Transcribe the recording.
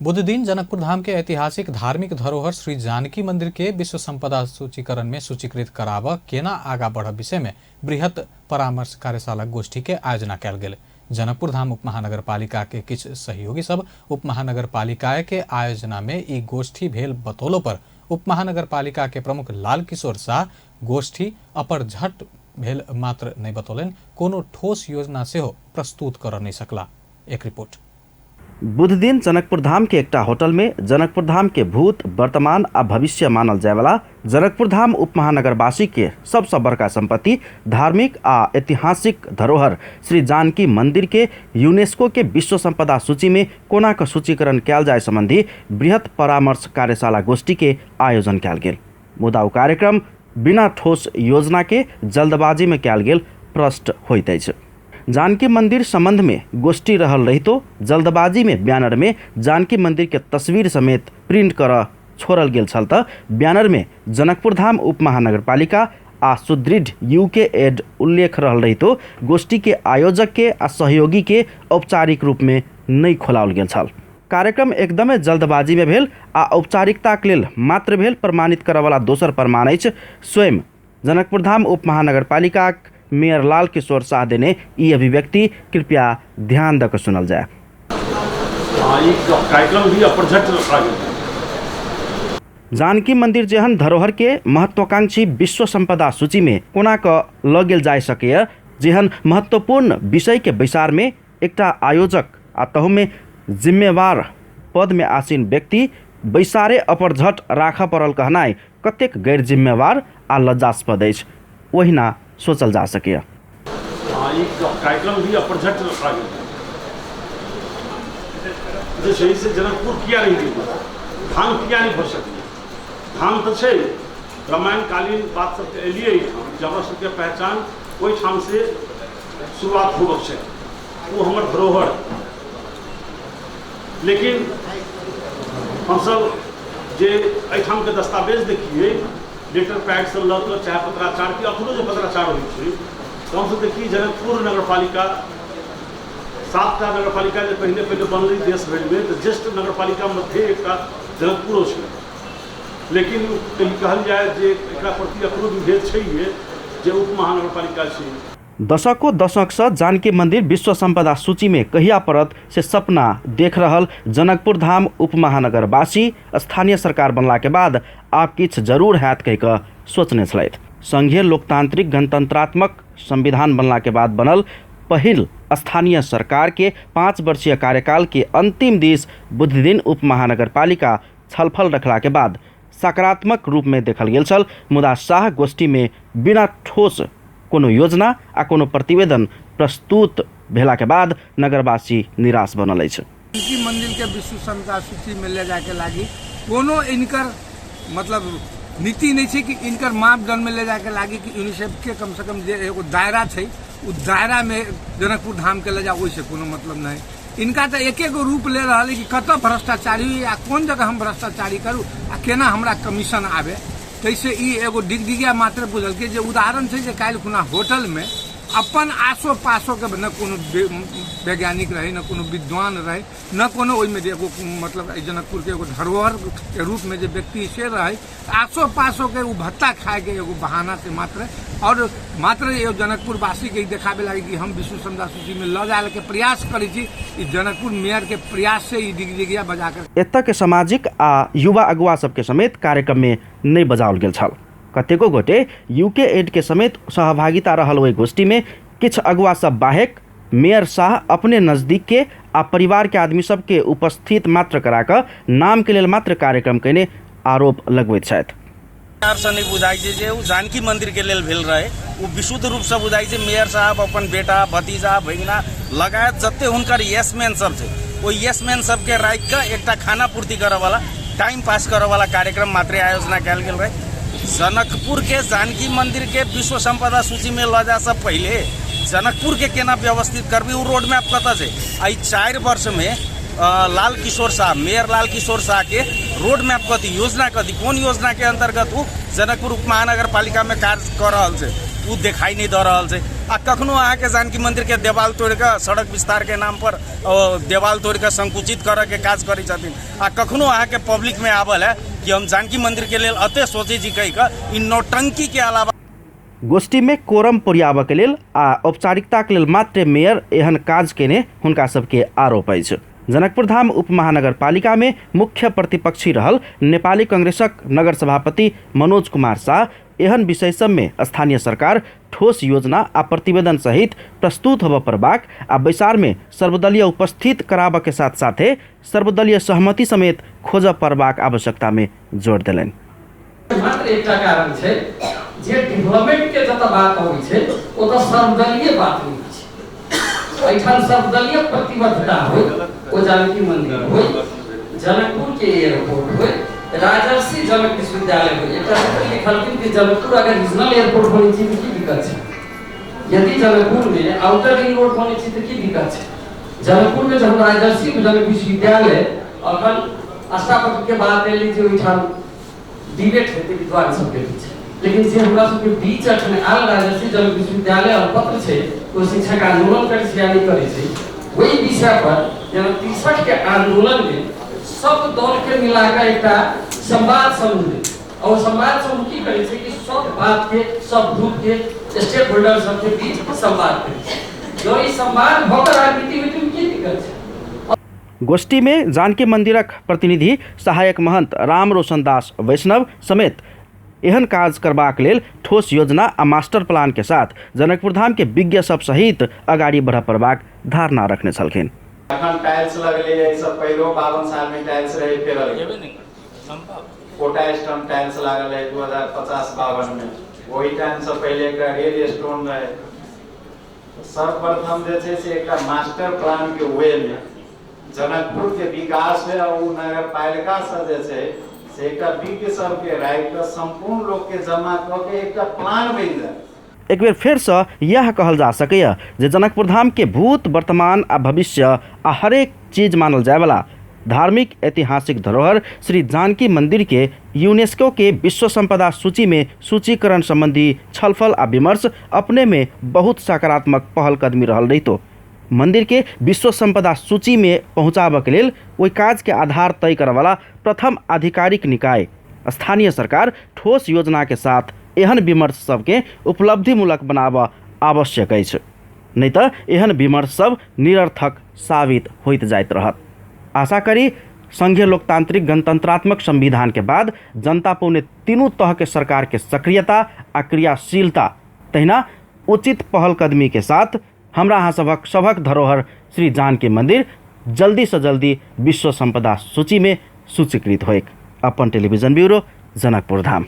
बुध दिन जनकपुर धाम के ऐतिहासिक धार्मिक धरोहर श्री जानकी मंदिर के विश्व संपदा सूचीकरण में सूचीकृत कराबऽ केना आगा बढ़ब विषय में बृहत परामर्श कार्यशाला गोष्ठी के आयोजना कयल गेल। जनकपुर धाम उप महानगरपालिका के किछु सहयोगी सब उप महानगरपालिका के आयोजना में ई गोष्ठी भेल बतौलो पर उप महानगरपालिका के प्रमुख लाल किशोर शाह गोष्ठी अपरझट भेल मात्र नहीं बतौलनि, कोनो ठोस योजना सेहो प्रस्तुत कर नहीं सकला। एक रिपोर्ट। बुध दिन जनकपुर धाम के एकटा होटल में जनकपुर धाम के भूत, वर्तमान आ भविष्य मानल जायवाला जनकपुर धाम उप महानगरवासी के सबसँ बड़का संपत्ति धार्मिक आ ऐतिहासिक धरोहर श्री जानकी मंदिर के यूनेस्को के विश्व संपदा सूची में कोना के सूचीकरण कयल जाय संबंधी बृहत परामर्श कार्यशाला गोष्ठी के आयोजन कयल गेल। मुदा ओ कार्यक्रम बिना ठोस योजना के जल्दबाजी में कयल गेल प्रश्न होइत अछि। जानकी मंदिर संबंध में गोष्ठी रहल रहितो जल्दबाजी में बैनर में जानकी मंदिर के तस्वीर समेत प्रिंट कर छोड़ल गेल छल त बैनर में जनकपुर धाम उप महानगरपालिका आ सुदृढ़ यूके एड उल्लेख रहल रहितो गोष्ठी के आयोजक के आ सहयोगी के औपचारिक रूप में नहीं खोलाओल गेल छल। कार्यक्रम एकदमै जल्दबाजी में भेल आ औपचारिकता के लेल मात्र भेल प्रमाणित करऽवला दोसर प्रमाण अछि स्वयं जनकपुर धाम उप महानगरपालिका मेयर लाल किशोर शाह देने ई अभिव्यक्ति कृपया ध्यान दऽ कऽ सुनल जाय। कार्यक्रम भी अपरझट आ गेल। जानकी मंदिर जेहन धरोहर के महत्वाकांक्षी विश्व संपदा सूची में कोना कऽ लऽ गेल जा सकैए जेहन महत्वपूर्ण विषय के बैसार में एकटा आयोजक आ तहु में जिम्मेवार पद में आसीन व्यक्ति बैसारे अपरझट राखऽ पड़ल कहनाइ कतेक गैर जिम्मेवार आ लज्जास्पद अछि ओहिना सोचल जा सकैए। कार्यक्रम भी अपरझट आ गेल जे छै से जनकपुर किया रहि गेल, धाम किया नहि भऽ सकलै। धाम तऽ छै, रामायण कालीन बात सबके एलियै एहिठाम जे हमरा सबके पहचान ओहिठाम से शुरुआत होबक छै, ओ हमर धरोहर। लेकिन हमसब जे एहिठामके दस्तावेज देखियै लेटर पैड से लऽ कऽ चाहे पत्राचार के अखनो जे पत्राचार होइ छै तऽ हमसब देखियै जनकपुर नगरपालिका 7टा नगरपालिका जे पहिले पहिले बनलै देश भरिमे तऽ ज्येष्ठ नगरपालिका मध्ये एकटा जनकपुरो छै। लेकिन कहल जाय जे एकरा प्रति अखनो विभेद छैहे जे उप महानगरपालिका छै। दशकों दशक से जानकी मंदिर विश्व संपदा सूची में कहिया पड़त से सपना देख रहल जनकपुर धाम उप महानगरवासी स्थानीय सरकार बनला के बाद आब किछु जरूर हैत कहि कऽ सोचने छलथि। संघीय लोकतांत्रिक गणतंत्रात्मक संविधान बनला के बाद बनल पहिल स्थानीय सरकार के 5 वर्षीय कार्यकाल के अंतिम दिस बुधदिन उप महानगरपालिका छलफल रखला के बाद सकारात्मक रूप में देखल गेल छल। मुदा शाह गोष्ठी में बिना ठोस कोनो योजना आ कोनो प्रतिवेदन प्रस्तुत भेला के बाद नगरवासी निराश बनल अछि। जानकी मंदिर के विश्व संपदा सूची में ले जाके लागी कोनो इनकर मतलब नीति नहीं छै कि इनकर मापदंड में ले जाके लागी कि यूनिसेफ के कम से कम जे एगो दायरा छै उ दायरा में जनकपुर धाम के ले जाओ, ओहिसे कोनो मतलब नहीं। इनका तो एक एगो रूप ले रहा है कि कतऽ भ्रष्टाचारी हुई आ कोन जगह हम भ्रष्टाचारी करू आ केना हमरा कमीशन आबे, तैसे ई एगो डिगडिगिया मात्र बुझल के जे उदाहरण छै जे काल्हि खुना होटल में अपन आसो पासो के न कोनो वैज्ञानिक रहे, न कोनो विद्वान रहे, न कोनो ओहिमे जे एगो मतलब एहि जनकपुर के एगो धरोहर के रूप में जे व्यक्ति से रहे, आसो पासो के उ भत्ता खाए के एगो बहाना से मात्र और मात्र एगो जनकपुर वासी के देखाबे लागे कि हम विश्व संपदा सूची में ल जाए के प्रयास करै छी। ई जनकपुर मेयर के प्रयास से ई डिगडिगिया बजा कर एतऽ के सामाजिक आ युवा अगुआ सबके समेत कार्यक्रम में नहीं बजाओल गेल छल। कतेको गोटे यूके एड के समेत सहभागिता रहल ओहि गोष्ठी में किछु अगुआ सब बाहेक मेयर शाह अपने नज़दीक के आ परिवार के आदमी सबके उपस्थित मात्र करा कऽ नाम के लेल मात्र कार्यक्रम कयने आरोप लगबैत छथि। से नहीं बुझाइ छै जे ओ जानकी मंदिर के लेल भेल रहे, ओ विशुद्ध रूप से बुझाइ छै मेयर साहब अपन बेटा भतीजा भगिना लगायत जते हुनकर यस मैन सब छै ओ यस मैन सबके राखि कऽ एकटा खाना पूर्ति करऽवला टाइम पास करऽवला कार्यक्रम मात्रे आयोजना कयल गेल रहे। जनकपुर के जानकी मंदिर के विश्व संपदा सूची में लऽ जा से पहिले जनकपुर के केना व्यवस्थित करबी ओ रोड मैप कतऽ छै। एहि 4 वर्ष में लाल किशोर शाह मेयर लाल किशोर शाह के रोड मैप कथी, योजना कथी, कोन योजना के अंतर्गत ओ जनकपुर उप महानगरपालिका में कार्य कऽ रहल छै ओ देखाई नहीं दऽ रहल छै। आ कखनो अहाँके जानकी मन्दिरके देवाल तोड़िकऽ सड़क विस्तारके नामपर देवाल तोड़िकऽ संकुचित करऽके काज करै छथिन आ कखनो अहाँके पब्लिकमे आबल है कि हम जानकी मन्दिरके लेल एते सोचै छी कहि कऽ। ई नौटंकीके अलावा गोष्ठीमे कोरम पुरियाबऽके लेल आ औपचारिकताके लेल मात्र मेयर एहन काज केने हुनका सबके आरोप अछि। जनकपुर धाम उपमहानगरपालिकामे मुख्य प्रतिपक्षी रहल नेपाली कांग्रेसक नगर सभापति मनोज कुमार शाह एहन विषय सबमे स्थानीय सरकार ठोस योजना आ प्रतिवेदन सहित प्रस्तुत होबऽ पड़बाक आ बैसारमे सर्वदलीय उपस्थित कराबऽके साथ साथे सर्वदलीय सहमति समेत खोजऽ पड़बाक आवश्यकतामे जोर देलनि। मात्र एकटा कारण छै जे डेवलपमेंट के जतऽ बात अबै छै ओतऽ सर्वदलीय बात नहि होइ छै। एहिठाम सर्वदलीय प्रतिबद्धता होइ, ओ जानकी मंदिर होइ, जनकपुर के एयरपोर्ट होइ, राजर्षि जनक विश्वविद्यालय होइ। एकटा मित्र लिखलखिन कि जनकपुर अगर रीजनल एयरपोर्ट बनै छै तऽ की दिक्कत छै, यदि जनकपुर में आउटर रिंग रोड बनै छै तऽ की दिक्कत छै। जनकपुर में जहन राजर्षि जनक विश्वविद्यालय अखन अष्टापद के बात एलै जे ओहिठाम डिबेट हेतै विद्वान सबके बीच, लेकिन जे हमरा सबके बीच अखन आयल राजर्षि जनक विश्वविद्यालय और पत्र छै, ओ शिक्षक आंदोलन करै छै या नहि करै छै ओहि विषय पर, जेना 63 के आंदोलन में सब दल के मिलाकर एकटा संवाद समूह है और संवाद समूह की करै छै कि सब बात के सब ग्रुप के स्टेक होल्डर सबके बीच संवाद करै छै। जो ई संवाद भऽ कऽ राजनीति होइ छै की दिक्कत छै। गोष्ठीमे जानकी मन्दिरक प्रतिनिधि सहायक महंत राम रोशन दास वैष्णव समेत एहन काज करबाक लेल ठोस योजना आ मास्टर प्लान के साथ जनकपुर धाम के विज्ञ सब सहित अगाडि बढ़ऽ पड़बाक धारणा रखने छलखिन। अखन टाइल्स लगलै, एहिसँ पहिलो 52 सालमे टाइल्स रहै फेरल गेल। कोटा स्टोन टाइल्स लागल रहै 2050-52 मे, ओहि टाइमसँ पहिले एकटा रेड स्टोन रहै। सर्वप्रथम जे छै से एकटा मास्टर प्लान के वे में जनकपुर के विकास है और उ नगरपालिका से जे छै से एकटा विज्ञ सबके राखि कऽ संपूर्ण लोक के जमा कऽ के एकटा प्लान बनि जाय। एक बेर फेरसँ इएह कहल जा सकैए जे जनकपुर धाम के भूत, वर्तमान आ भविष्य आ हरेक चीज मानल जायवला धार्मिक ऐतिहासिक धरोहर श्री जानकी मंदिर के यूनेस्को के विश्व संपदा सूची में सूचीकरण संबंधी छलफल आ विमर्श अपने में बहुत सकारात्मक पहल कदमी रहल रहितो मंदिर के विश्व संपदा सूची में पहुँचाबऽ के लेल ओहि काज के आधार तय करऽवला प्रथम आधिकारिक निकाय स्थानीय सरकार ठोस योजना के साथ एहन विमर्श सबके उपलब्धिमूलक बनाबऽ आवश्यक अछि, नहि तऽ एहन विमर्श सब निरर्थक साबित होइत जाइत रहत। आशा करी संघीय लोकतांत्रिक गणतंत्रात्मक संविधान के बाद जनता पौने तीनू तह के सरकार के सक्रियता आ क्रियाशीलता तहिना उचित पहल कदमी के साथ हमरा अहाँ सभक सभक धरोहर श्री जानकी मंदिर जल्दी से जल्दी विश्व संपदा सूची में सूचीकृत होइक। अपन टेलीविजन ब्यूरो, जनकपुर धाम।